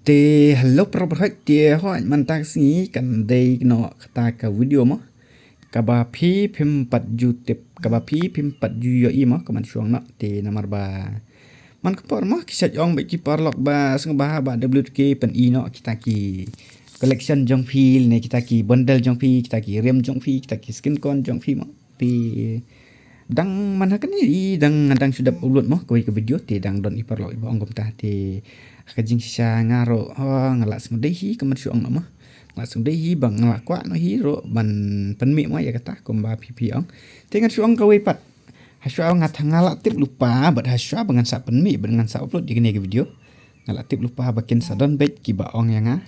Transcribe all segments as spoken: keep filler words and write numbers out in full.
Te hello para bangeit, te hooid mynta ka sngi kan dei noh kata ka video mo, kaba phi phim pat ju tip, kaba phi phim pat ju ïohi mo, ka mynshuwa noh. Te namar ba man ka por mo ki shait ong bad ki paralok ba sngewbha ba W two K pyni noh kita ki collection jong phi ne kita ki bundle jong phi, kita ki rim jong phi, kita ki skin con jong phi mo. Te dang man ha kane i dang, dang shu dep upload mo kawei ka video, te dang don i paralok iba ong kumta. Te ha ka jingshisha nga ruh, oh, nga la sngewdei hi, ka mynshuwa noh mo. Nga la sngewdei hi ba nga la kwah noh hi ruh ban pynmih mo ïa kata kumba phi phi ong. Te ngan shu ong kawei pat. Hashwa nga tha nga la tip lypa bad hashwa ba ngan sa pynmih bad ngan sa upload ïa kane ka video, nga la tip lypa ba kin sa don bad kiba ong ïa nga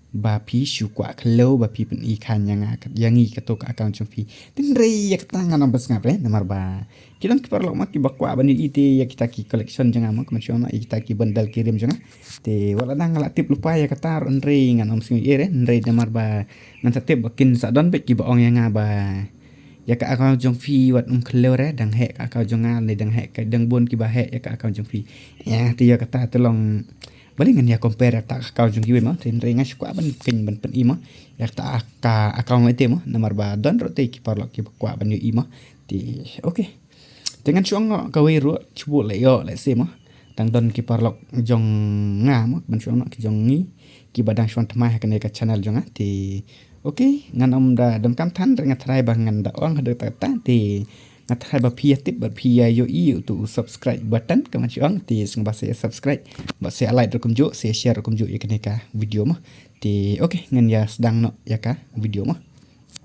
ba phi shu kwah khlem ba phi pyni khan ïa nga, ïa ngi kato ka account jong phi. Te hynrei ïa kata ngan ym ban sngap re, namar ba ki don ki paralok mo kiba kwah ban ïohi te ïa kita ki collection jong nga mo, ka mynshuwa noh, ïa kita ki bundle ki rim jong nga. Te wat la dang nga la tip lypa ïa kata ruh hynrei ngan ym sngew ïa re, hynrei namar ba ngan sa tip ba kin sa don bad kiba ong ïa nga ba ïa ka account jong phi wat ym khlem re, dang hack ka account jong nga ne dang hack ka, dang bun kiba hack ïa ka account jong phi. Ïa te ïa kata te long Balei ngan ïa compare ïa kata ka account jong kiwei mo, te hynrei nga shu kwah ban khein ban pyni mo ïa kata ka account lei te mo, namar ba don ruh te ki paralok kiba kwah ban ïohi mo. Te okay. Te ngan shu ong kawei ruh, shu buh leh ïoh leh se mo. Dang don ki paralok jong nga mo, ban shu ong noh ki jong ngi kiba dang shu wan thymmai ha kane ka channel jong nga. Te okay, ngan ym da donkam than re, nga tharai ba ngan da ong haduh katta katta. Te nga tharai ba phi ïa tip bad phi ïa ïohi uto u subscribe button, ka mynshuwa noh. Te sngewbha sa ïa subscribe bad sa ïa like ruh kumjuh, sa ïa share ruh kumjuh ïa kane ka video mo. Te okay, ngan ïa sdang noh ïa ka video mo.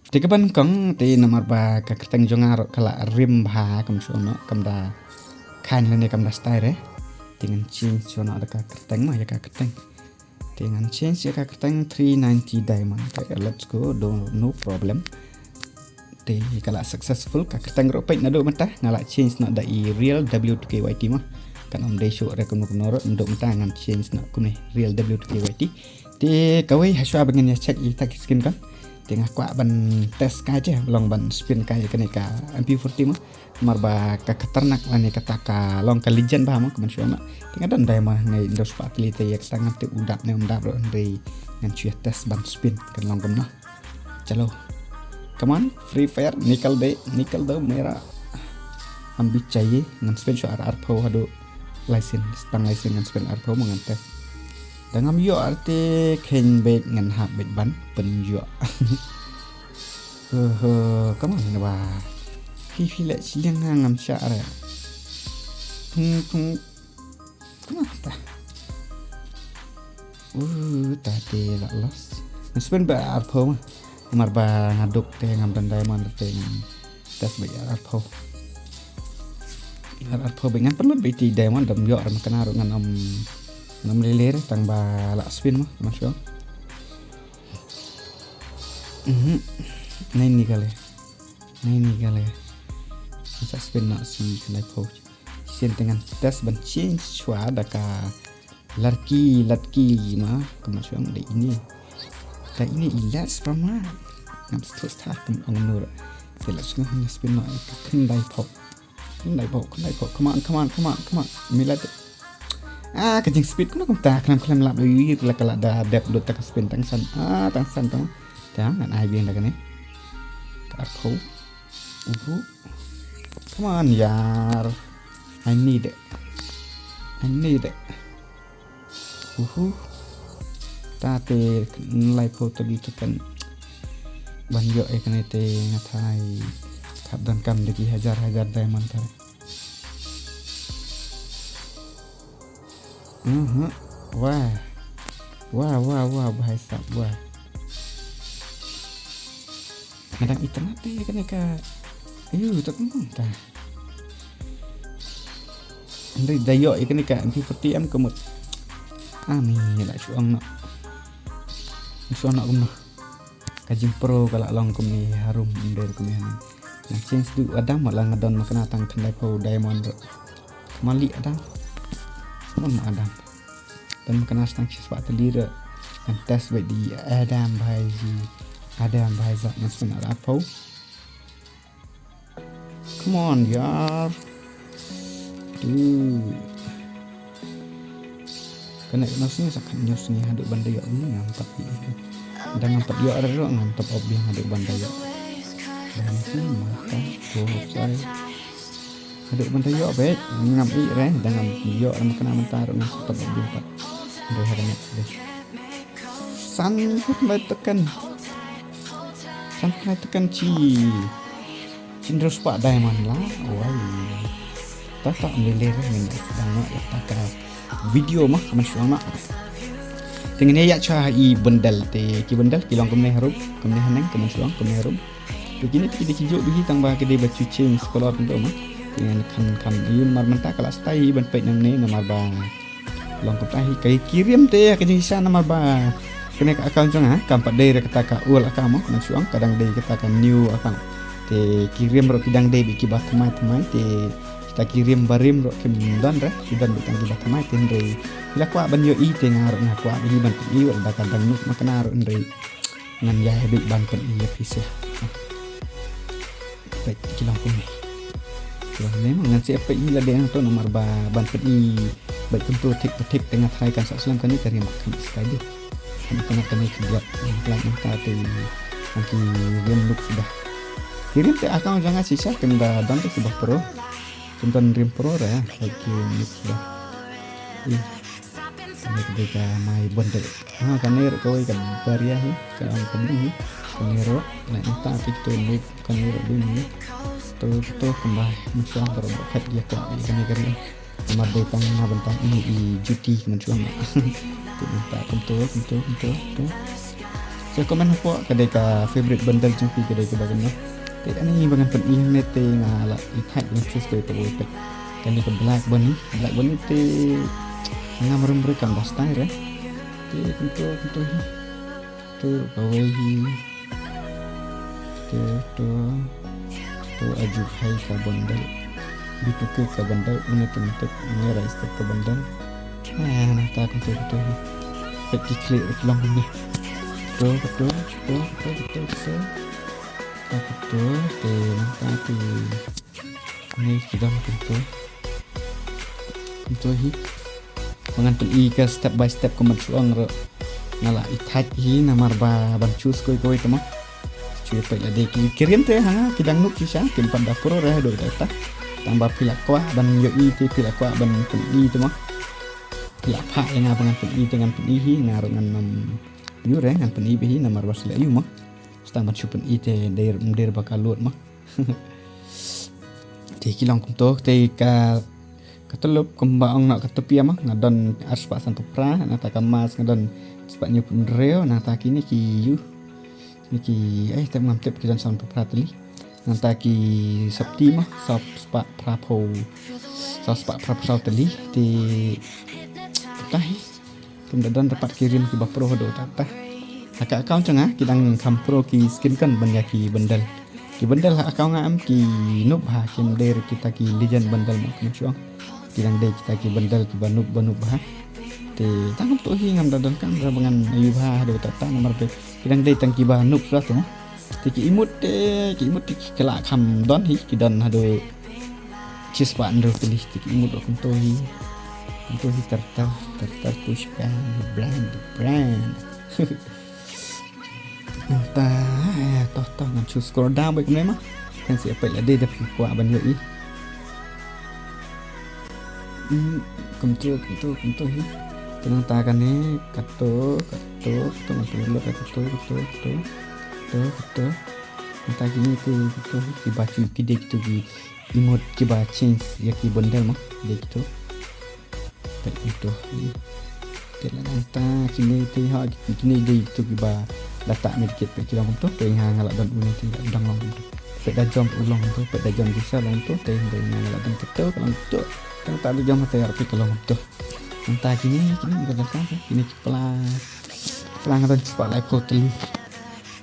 Te kaba nyngkong te namar ba ka kyrteng jong nga ruh ka la rim bha, ka mynshuwa noh, kam da khain lane kam da style re. Te ngan change shuwa noh da ka kyrteng mo, ïa ka kyrteng. Te ngan change ïa ka kyrteng three ninety diamond. Okay, let's go. Do, no problem. Te ka la successful ka kyrteng ruh, peit naduh mynta nga la change noh da i Real W two K Y T mo. Kan ym dei shuh re kumno kumno ruh, naduh mynta ngan change noh kumne, Real W two K Y T. Te kawei, hashwa ba ngan ïa check ïa kita ki skin kan, te nga kwah ban test kai, te long ban spin kai ïa kane ka M P forty mo. Namar ba ka khatarnak lane kata ka long ka legend bha mo, ka mynshuwa noh. Te nga don diamond hangne, ynda shu pat kali te ïa kata ngan tip u dap ne um dap ruh, hynrei ngan shu ïa test ban spin kan long kumno. Chalo. Come on, Free Fire, nikal de, nikal de mera. Hum bhi chahiye, ngan spin shuwa ar, arphew haduh lai sien, tang lai sien ngan spin arphew mo, ngan test. Da ngam ïoh ar te khein beit, ngan hap beit ban pynïoh. Ho, ho, come on, ba. Phi, phi leh shiliang, nga ngam shah re. Thung, thung. Come on, ta. Uh, ta te la loss. Ngan spin beit arphew mo. Namar ba nga duk te ngam don diamond te ngan test beit arphew. Ar, arphew beit, ngan pynlut beit i diamond, da ym ïoh re, ma kane ruh ngan ym, ngan ym lei lei re, tang ba la spin mo, ma shuwa. Mhm. Nai ni kale. Nai ni kale. Ngan sa spin noh shi khyndai phew. Shisien te ngan test ban change shuwa da ka Ladki, ladki ma, kumno shuwa da ine. Da ine i lad spama. Ngam sngewthuh shuh kumno ong nur. Te la sngewthuh, ngan spin noh ka khyndai phew. Khyndai phew, khyndai phew. Come on, come on, come on, come on. Milat. Ah, ka jing speed kumno kumta, khlem khlem lap ïa la ka la da dep lut ta ka spin tang san. Ah, tang san tang. Te ngan ai biang da kane. Ka arphew. Uhu. Come on, yaar. I need it. I need it. Uhu. Ta te lai phew tylli second. Ban ïoh ïa kane te nga tharai. Khap donkam da ki hajar hajar diamond tharai. Mhm. Wah. Wah, wah, wah, bhai sahab, wah. Nga dang itynnad te ïa kane ka. Ayu, ta kumno ta. Hynrei da ïoh ïa kane ka M P forty em ka mut. Ani, la shu ong noh. Shu ong noh kumno. Ka jingpro ka la long kumne harum, ym dei kumne hangne. Nga change duh Adam, wat la nga don ma kane tang khyndai phew diamond ruh. Mali Adam. Mon Adam. Don ma kane tang shispah tylli ruh. Ngan test beit da i Adam bhai ji. Adam bhai za, ngan spin arphew. Come on, yaar. Dude. Kane ka nang sngi sa khat hynñiew sngi haduh ban da ïoh bih ngam pat ïoh. Da ngam pat ïoh ruh ngam pat ap bih haduh ban da ïoh. Da ngam sngi mata ko sai. Haduh ban da ïoh beh ngam ïoh re da ngam ïoh re ma kane mynta ruh ngam pat ap bih pat. Hynrei ha kane dei. San phut bai tekan. San phut bai tekan chi. Chin rus pa diamond la. Wai. Tata am lele re men dang na tata ka video ma kaman shuang ma. Tengene ïa cha i bendal te ki bendal ki long kumne harum kumne haneng kaman shuang kumne harum. Te kine ki dei ki jok bih tang ba ki dei ba chu ching sekolot nto ma. Te kan kan ïun mar mynta ka la stai ban peit nangne namar ba long kumta hi ka ki riam te ka jingshisha namar ba kane ka account jong nga kam pat dei re kata ka old account mo, kaman shuang ka dang dei kata ka new account. Te ki riam ruh ki dang dei bad kiba thymmai thymmai te kita ki riam barim ruh kim don re, ki don bad tang kiba thymmai te hynrei ki la kwah ban ïohi te nga ruh nga kwah bad hi ban pyni wat lada ka dang nuk ma kane ruh hynrei ngan ïa habit ban pyni ïa phi sha. Peit ki long kumne. Ki long kumne mo, ngan sa peit hi lade hangto namar ba ban pyni bad kumto thik ba thik te nga tharai kan sa slem kane ka riam kam skai dei. Kane kane kane ka biat, eh, like mynta te nang ki riam nuk suda. Ki riam te account jong nga shisha kim da don te kiba pro. Kim don riam pro re, like ki riam nuk suda. Ih. Kane ka dei ka mai bondel. Ha, kane ruh kawei ka baria hi, ka ong ka bling hi. Kane ruh, na inta pik tu ni, kane ruh bling hi. Tu, tu kumba, mynshuwa ka ruh khat dia ka, kane ka ri. Namar dei tang na bynta ini i juti mynshuwa ma. Tu inta kum tu, kum tu, kum tu, tu. Sa comment hapoh ka dei ka favorite bundle jong phi ka dei kaba kumno. Te ani ba ngan pyni hangne te nga la i thait ngan choose kawei kawei peit. Kane ka Black Bunny, Black Bunny te ngam rum bre kam da style re. Te kumto kumto hi. To kawei hi. Te to to aju hai ka bundle. Bitu ke ka bundle, une te ngan peit, une rai step ka bundle. Eh, na ta kumto kumto hi. Peit ki klik ruh ki long kumne. To to to to to to. Ta kumto te nangta te. Ni ki don kumto. Kumto hi. Ba ngan pyni ka step by step kumba shu ong ruh. Nga la i thait hi namar ba ban choose kawei kawei te mo. Shu peit lade ki, ki riam te ha nga ki dang nuk shisha kim pat da pro re haduh katta. Tang ba phi la kwah ban ïohi te phi la kwah ban pyni te mo. Phi la phah ïa nga ba ngan pyni te ngan pyni hi nga ruh ngan ym ïoh re ngan pyni beit hi namar ba shu leh ïoh mo. Tang ban shu pyni te dei ym dei ba ka lut mo. Te ki long kumto te ka, ka tulop kumba ong noh ka tupia ma nga don arspah sanphew phra, nangta ka mask nga don spah hynñiewphew hynriew, nangta kine ki ïu. Kine ki, eh, tep ngam tep ki don sanphew phra tylli. Nangta ki sopti ma, sop spah phraphew, sop spah phraphew saw tylli. Te, te hi. Kim da don re pat ki riam kiba pro haduh katta. Ha ka account jong nga ki dang kham pro ki skin kon ban ïa ki bundle. Ki bundle ha account nga em ki noob bha kim dei re kita ki legend bundle mo mynshuwa. Ki dang dei kita ki bundle kiba noob ba noob bha. Te tang kumto hi ngam da donkam re ba ngan ïoh bha haduh katta namar ba ki dang dei tang kiba noob suda to. Te ki emote te, ki emote te ki la kham don hi, ki don haduh shispah hynriew tylli te ki emote ruh kumto hi. Kumto hi ter ter, ter ter push brand, brand, brand. Nangta, eh, to, to, ngan shu scroll down beit kumne ma. Kan sa peit lade da phi kwah ban ïohi. Hmm, kumto, kumto, kumto hi. Te nangta kane, kato, kato, kato, ngan pynlut kato, kato, kato, kato, kato. Nangta kine te, kato, kiba shu ki dei kito ki emote kiba change ïa ki bundle mo, dei kito. Peit kito. Te la nangta kine te ha, kine dei kito kiba la tah medkit peit ki long kumto, peit nga nga la don une te la dang long kumto. Peit da jong u long kumto, peit da jong ki sa long kumto, te hynrei nga nga la don kito ka long kumto. Tang ta da jong te arpeit ka long kumto. Nangta kine, kine ka don tang, kine ki pla, pla nga don shispah laiphew tylli.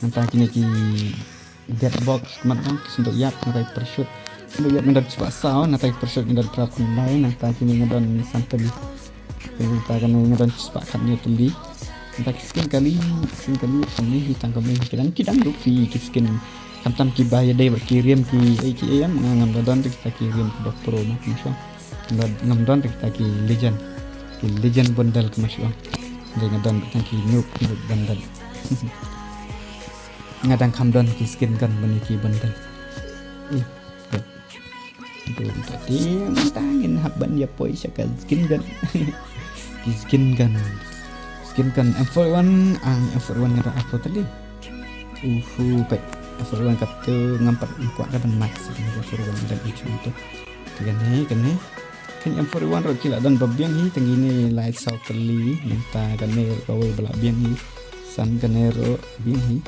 Nangta kine ki dead box, mat nang ki synduk ïap, nangta ki parachute. Synduk ïap nga don shispah saw, nangta ki parachute nga don phra khyndai, nangta kine nga don san tylli. Nangta kane nga don shispah khathynñiew tylli. Nangta ki skin kali, skin kali, kane hi tang kane hi, ki dang, ki dang ruh ki, ki skin. Khamtam kiba ïadei bad ki riam ki, ei ki ei em, nga ngam da don ruh kita ki riam kiba pro mo, mynshuwa. Ngam da, ngam don ruh kita ki legend. Ki legend bundle kumba shu ong. Dei nga don tang ki noob noob bundle. Nga dang kham don ki skin gun ban ïa ki bundle. Ih, tu tu ti mynta ngin hap ban ïa poi sha ka skin gun. Ki skin gun. Skin gun M forty-one, ah, M forty-one nga da arphew tylli. Uhu, peit. M forty-one katto ngam pat kwah da ban max. M forty-one da i chung tu. Kane, kane. Kan M forty-one ruh ki la don ba biang hi, tang ine lai saw tylli, nangta kane ruh kawei ba la biang hi. San kane ruh biang hi.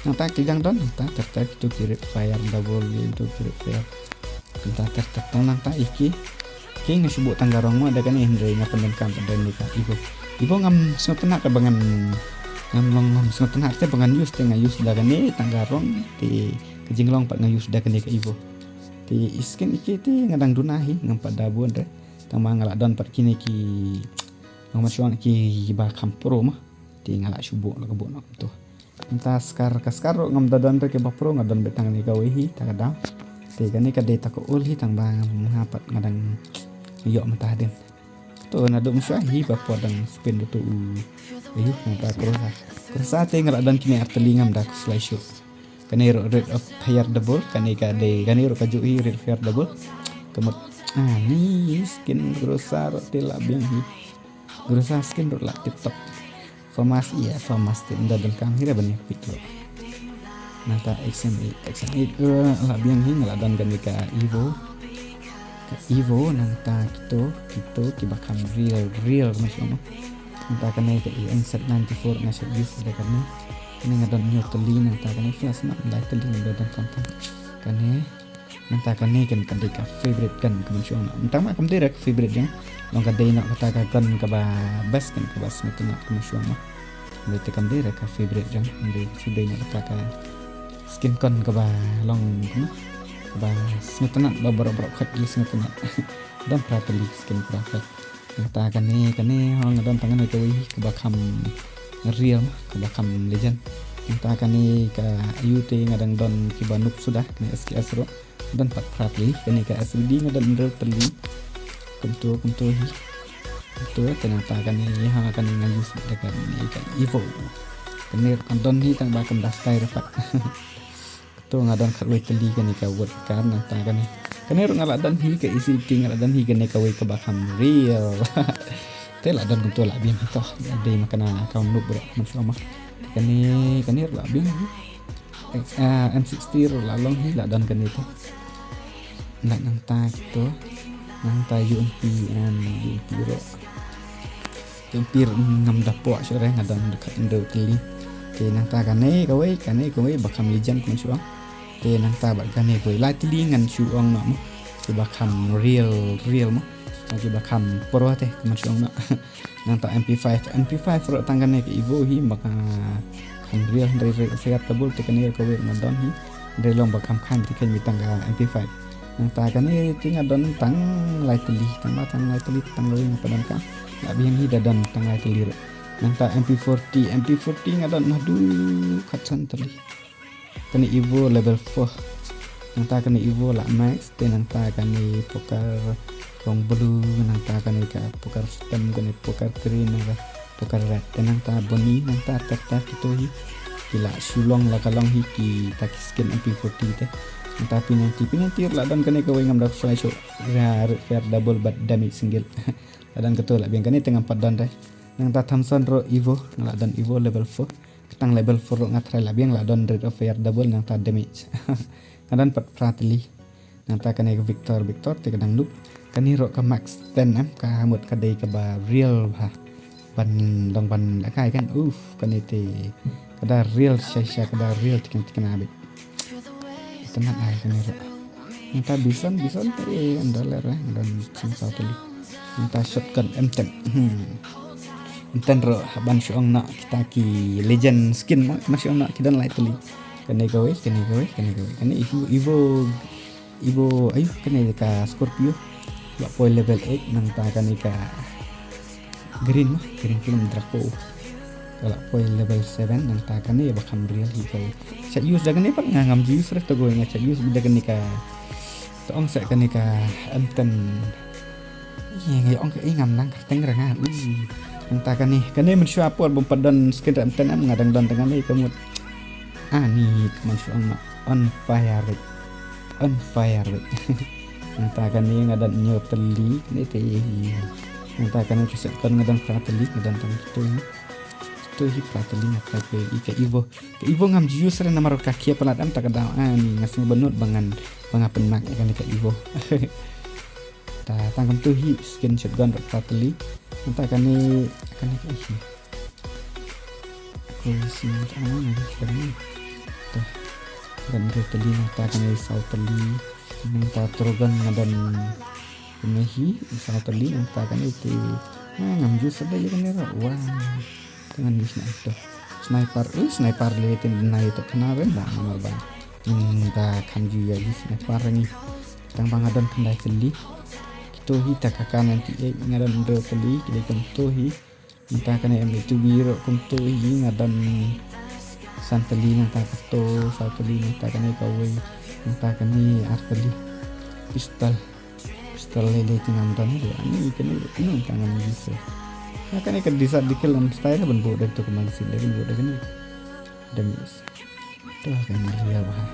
Nangta ki dang don, nangta ter ter kitu ki Red Fire double, kitu ki Red Fire. Nangta ter ter tang nangta ïa ki. Ki nga shu buh tang ka rong mo da kane hynrei nga pyndonkam da kane ka Evo. Evo ngam sngewtynnat ba ngan, ngam long ngam sngewtynnat te ba ngan use te nga use da kane tang ka rong te ka jinglong pat nga use da kane ka Evo. Te i skin ïa ki te nga dang duna hi ngam pat da bun re. Tang ba nga la don pat kine ki long ma shuwa kiba kham pro ma. Te nga la shu buh la ka buh noh kumto. Nangta scar ka scar ruh ngam da don re kiba pro nga don beit tang kane kawei hi ta ka daw. Te kane ka dei ta ka ul hi tang ba nga pat nga dang ïoh mynta hadien. To naduh mynshuwa hi ba por dang spin ruh to u. Ayu nangta Crossa. Crossa te nga la don kine ar tylli ngam da khuslai shuh. Kane ruh Red of Fire double, kane ka dei, kane ruh kajuh hi Red Fire double. Ka mut, ah, ni skin Crossa ruh te la biang hi. Crossa skin ruh la tip top. FAMAS, ïa FAMAS te ynda donkam hi re ban ïa pick ruh. Nangta X M eight, X M eight ruh la biang hi nga la don kane ka Evo. Ka Evo nangta kito, kito kiba kham real, real ma shu ma. Nangta kane ka A N Z ninety-four nga shu use da kane. Kane nga don hynñiew tylli nangta kane flash ma lai tylli nga don khamtam. Kane nangta kane kan ka dei ka favorite gun kumba shu ong. Nangta ma kam dei re ka favorite jong. Long ka dei noh kata ka gun kaba best kan kaba sngewtynnat kumba shu ong. Dei te kam dei re ka favorite jong. Dei shu dei noh kata ka skin gun kaba long kumba. Kaba sngewtynnat ba baroh baroh khot ki sngewtynnat. Don phra tylli skin phra khot. Nangta kane, kane ho nga don tang kane kawei kaba kham real, kaba kham legend. Nangta kane ka ayu te nga dang don kiba noob suda, kane S K S ruh. Don pat phra tylli, kane ka S V D nga don hynriew tylli. Kumto, kumto hi. Kumto te nangta kane ha kane nga use da kane ka Evo. Kane ruh kan don hi tang ba kam da style pat. To nga don khatwei tylli kane ka word card nangta kane. Kane ruh nga la don hi ka E C T nga la don hi kane kawei kaba kham real. Te la don kumto la biang hi to. Dei ma kane ka noob ruh man shu ma. Kane, kane ruh la biang hi. Eh, ah, M sixty ruh la long hi la don kane to. Nangta kito. Nangta U M P and U M P ruh. Te pir ngam da poh shuh re nga don da khat hynriew tylli. Te nangta kane kawei, kane kawei ba kham legend kumba shu ong. Te nangta bad kane kawei lai tylli ngan shu ong noh mo. Kiba kham real, real mo. Kiba kham pro te kumba shu ong noh. Nangta M P five, M P five ruh tang kane ka Evo hi ba ka kham real hynrei re fair double te kane kawei nga don hi. Hynrei long ba kham khan te kane tang ka M P five. Nangta kane te nga don tang lai tylli, tang ba tang lai tylli, tang lai nga pat don ka. Nga biang hi da don tang lai tylli ruh. Nangta M P forty, M P forty nga don naduh khatsan tylli. Kane Evo level four. Nangta kane Evo la max, te nangta kane Pokar rong blue, nangta kane ka Pokar stem, kane Pokar green, nangta Pokar red, te nangta Bonnie, nangta ter ter kito hi. Ki la shu long la ka long hi kita ki skin M P forty te. Nangta P ninety, P ninety la don kane kawei ngam da flash shuh. Ra red fire double bad damage single. La don kato la biang kane te ngam pat don re. Nangta Thompson ruh Evo, nga la don Evo level four. Tang level four ruh nga try la biang la don rate of fire double nangta damage. Nga don pat phra tylli. Nangta kane ka Victor, Victor te ka dang noob. Kane ruh ka Max ten em, ka mut ka dei kaba real bha. Ban long ban lehkai kan, uff, kane te ka da real shai shai, ka da real tikna tikna beit. Tang ai kane ruh. Nangta Bison, Bison te, eh, ynda leh re, nga don sing saw tylli. Nangta shotgun M ten. Hmm. M ten ruh ban shu ong noh kita ki legend skin mo, ban shu ong noh ki don lai tylli. Kane kawei, kane kawei, kane kawei. Kane Evo, Evo, Evo, ayu, kane ka Scorpio. Ba poi level eight, nangta kane ka Green ma, Green Flame Draco. Ka la poi level seven, nangta kane ba kham real hi ka. Shait use da kane pat nga ngam ju use re to kawei nga shait use da kane ka. To ong sa kane ka M ten. Ïa, nga ong ka, eh, ngam nang kyrteng ra nga. Uh. Nangta kane, kane mynshuwa por bym pat don skin rem ten em nga dang don tang kane ka mut. Ani ka mynshuwa ong ma on fire wei. On fire wei. Nangta kane nga don hynñiew tylli, kane te. Nangta kane ka second nga don phra tylli, nga don tang kito. Kito hi phra tylli nga try ka Evo. Ka Evo ngam ju use re namar ka khia palat em ta ka daw. Ani nga sngew ba nud ba ngan, ba nga pynmak ïa kane ka Evo. Ta, tang kumtu hi skin shotgun rok phra tylli. Nangta kane, kane ka hi. Ko isi ta, ah, kane. Ta. Don hynriew tylli, nangta kane saw tylli. Nangta Trogon nga don kane hi saw tylli, nangta kane te. Ah, ngam ju use da ïa kane ruh. Wah. Te ngan use na ito. Sniper, uh, sniper lei te nai to khana re ba namar ba. Hmm, da kham ju ïa use sniper ngi. Tang ba nga don khyndai tylli. Kito hi ta ka K ninety-eight nga don hynriew tylli, ki dei kumto hi. Nangta kane M eighty-two B ruh kumto hi nga don san tylli, nangta kato saw tylli, nangta kane kawei, nangta kane ar tylli. Pistol. Pistol lei lei te ngam don hi, ani kane, kane nangta ngam use. Na kane ka Desert Eagle em style ban buh da to ka magazine, da ban buh da kane. Damage. To kane real bha.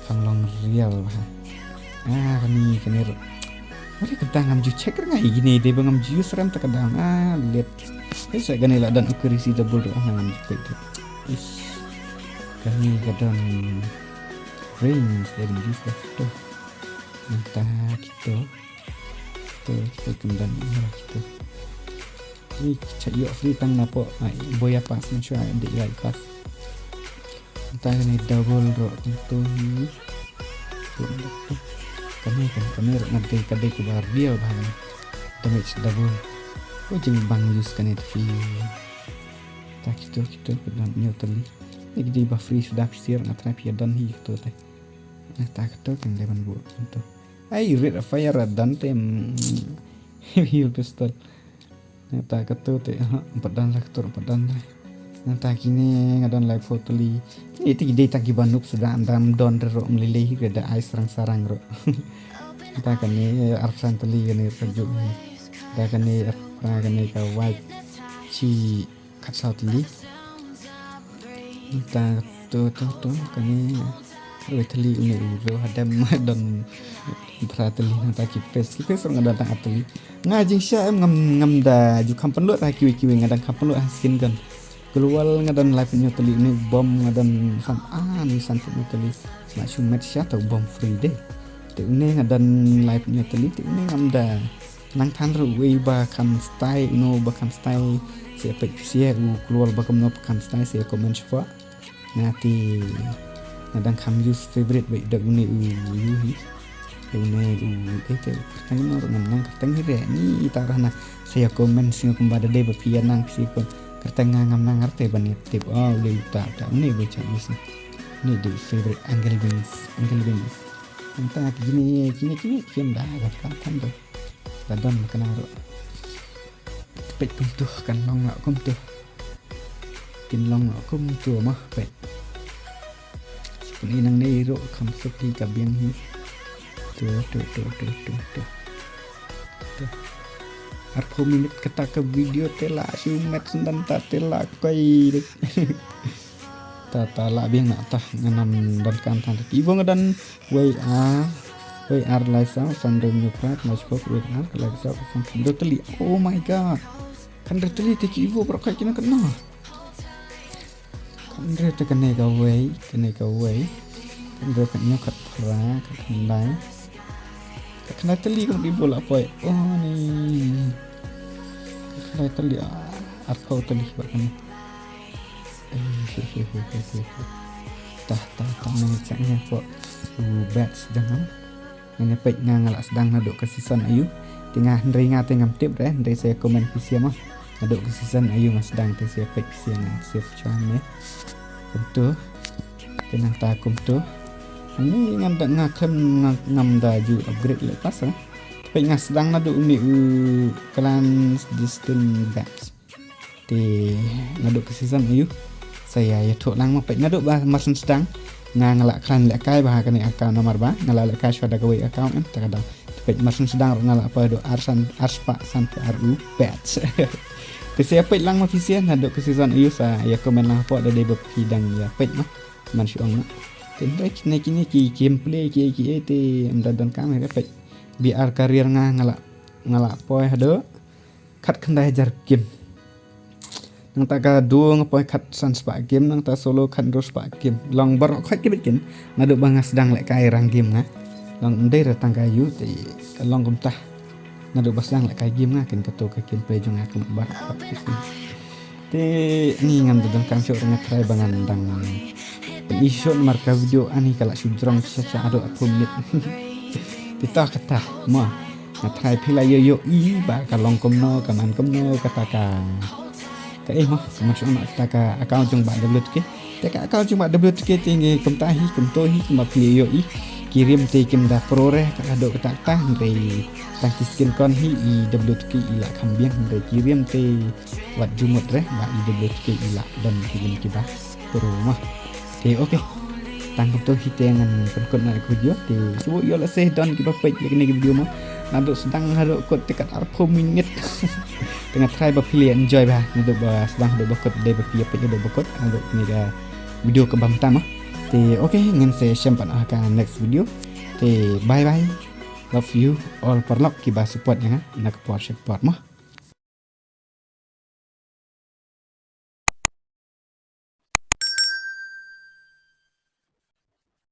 Pang long real bha. Ah, kane, kane ruh. Wale, kata ngam ju check ra nga ïa kine, dei ba ngam ju use rem ta ka dang. Ah, let. Hei, sa kane la don accuracy double ruh, ah, ngam ju peit ruh. Ish. Kane ka don range, dei ban use da to. Nangta kito. Kito, kito kim don ïa kito. Ni cha ïoh free tang na pdeng, ai, boya pass mynshuwa, dei ïa pass. Nangta kane double ruh kumto hi. Kane, kane, kane ruh nga dei, ka dei kaba real bha kane. Damage double. Ko jingbang use kane te phi. Ta kito, kito, ka don hynñiew tylli. Ni ki dei ba free suda phi sir, nga try phi ïa don hi kito te. Nangta kito, kan dei ban buh kito. Ai, rate of fire don te, mm, heal pistol. Nangta kato te, ha, pat don la kato, pat don la. Nangta kine nga don laiphew tylli. Kine te ki dei tang kiba noob suda, ynda ym don ruh ym lei lei hi, ka da ai sarang sarang ruh. Nangta kane arphew san tylli kane ka juk ni. Nangta kane arphew phra kane ka white. Shi khatsaw tylli. Nangta to, to, to, kane. Wei tylli une u ruh hadem don phra tylli, nangta ki face, ki face ruh nga don tang ar tylli. Nga jingshisha em ngam, ngam da ju kham pynlut ha kiwei kiwei, nga dang kham pynlut ha skin gun. Global nga don laiphew hynñiew tylli, une u bom nga don san, ah, une u sanphew hynñiew tylli. Nga shu met shisha ta u bom free de. Te une nga don laiphew hynñiew tylli, te une ngam da nang than ruh uwei ba kham style, uno ba kham style, sa ïa peit phi sha u klur ba kumno ba kham style, sa ïa comment shapoh. Nga te nga dang kham use favorite beit da une u, u hi. Une u, eh, te kyrteng no ruh ngam nang kyrteng hi re, ni ita rah na, sa ïa comment sngewbha kumba da dei ba phi ïa nang phi sngewbha kyrteng, nga ngam nang ar te ban ïa tip, oh, u dei uta, uta, une ba cha use na. Une dei favorite Angle Wings, Angle Wings. Nangta kine, kine, kine, kine da, da, da, da, da don kane ruh. Peit kumto, kan long lah kumto. Kin long lah kumto mah, peit. Shu pyn-i nangne ruh, kham suk hi ka biang hi. To, to, to, to, to, to. To. Arphew minit kata ka video te la shu met sendang ta te la koi dek. Ta, ta la biang na ta, ngan ym donkam than. Ki Evo nga don wei ar, wei ar lai saw, san hynriew hynñiew phra, khyndai spok, wei ar, lai saw, san hynriew tylli. Oh my God. Hynriew tylli te ki Evo baroh khat ki nang kynnoh. Hynriew te kane kawei, kane kawei. Hynriew khathynñiew, khatphra, khatkhyndai. Khatkhyndai tylli ka mut Evo la poi. Oh ni. Khatkhyndai tylli, ah, arphew tylli ba kane. Eh, he, he, he. Tah, tah, tah, nang chak ïa pok u batch jong nga. Ngan ïa peit nga nga lah sdang naduh ka season aïu. Te nga hynrei nga te ngam tip re, hynrei sa ïa comment phi sha mo. Naduh ka season aïu nga sdang te sa ïa peit phi sha nga save chwa ne. Kumto. Te nangta kumto. Ani ngan da nga khlem nga ngam da ju upgrade leh pass re. Te peit nga sdang naduh une u Clans Destiny Batch. Te naduh ka season aïu. Sa ïa ïathuh lang ma peit naduh ba mar shen sdang. Nga nga la khlaiñ lehkai ba ha kane account namar ba nga la lehkai shuwa da kawei account em ta ka daw. Te Peit mar shu sdang ruh nga la poi haduh ar san, ar spah sanphew ar u peit. Te sa ïa peit lang ma phi sien haduh ka season aiu, sa ïa comment lang hapoh da dei ba phi dang ïa peit ma. Man shu ong ma. Te hynrei kine kine ki gameplay ki ki te ym da donkam ïa peit. B R career nga nga la, nga la poi haduh khatkhyndai hajar game. Nangta ka duo nga poi khatsan spah game, nangta solo khathynriew spah game. Long baroh khoit ki bit kin. Naduh ba nga sdang lehkai rang game nga. Long ym dei re tang ka aiu te ka long kumta. Naduh ba sdang lehkai game nga kin kato ka gameplay jong nga ka mut baroh khoit ki bit kin. Te ni ngan da donkam shuh re nga try ba ngan dang pyni shuh namar ka video ani ka la shu jrong sha sha haduh arphew minit. Te to kata mo. Nga try phi la ïoh ïohi ba ka long kumno, ka man kumno kata ka. Ka eh mo, ka man shuh na kata ka account jong Bah W T K. Te ka account jong Bah W T K te ngi kumta hi, kumto hi, kumba phi la ïohi. Ki rim te kim da pro re, ka haduh kata kata, hynrei tang ki skin kon hi i W T K i la kham biang, hynrei ki rim te wat jumut re, ba i W T K i la don ki rim kiba pro mo. Te okay. Tang kumto hi te ngan pynkut noh ïa ka video. Te shu ïoh lehse don kiba peit ïa kane ka video mo. Naduh sdang haduh kut te kat arphew minit. Te nga try ba phi la enjoy bha. Naduh ba sdang haduh ba kut dei ba phi ïa peit haduh ba kut. Naduh kane ka video kaba mynta mo. Te okay, ngin sa ïashem pat ha ka next video. Te bye bye. Love you all paralok kiba support ïa nga na ka por sha ka por mo.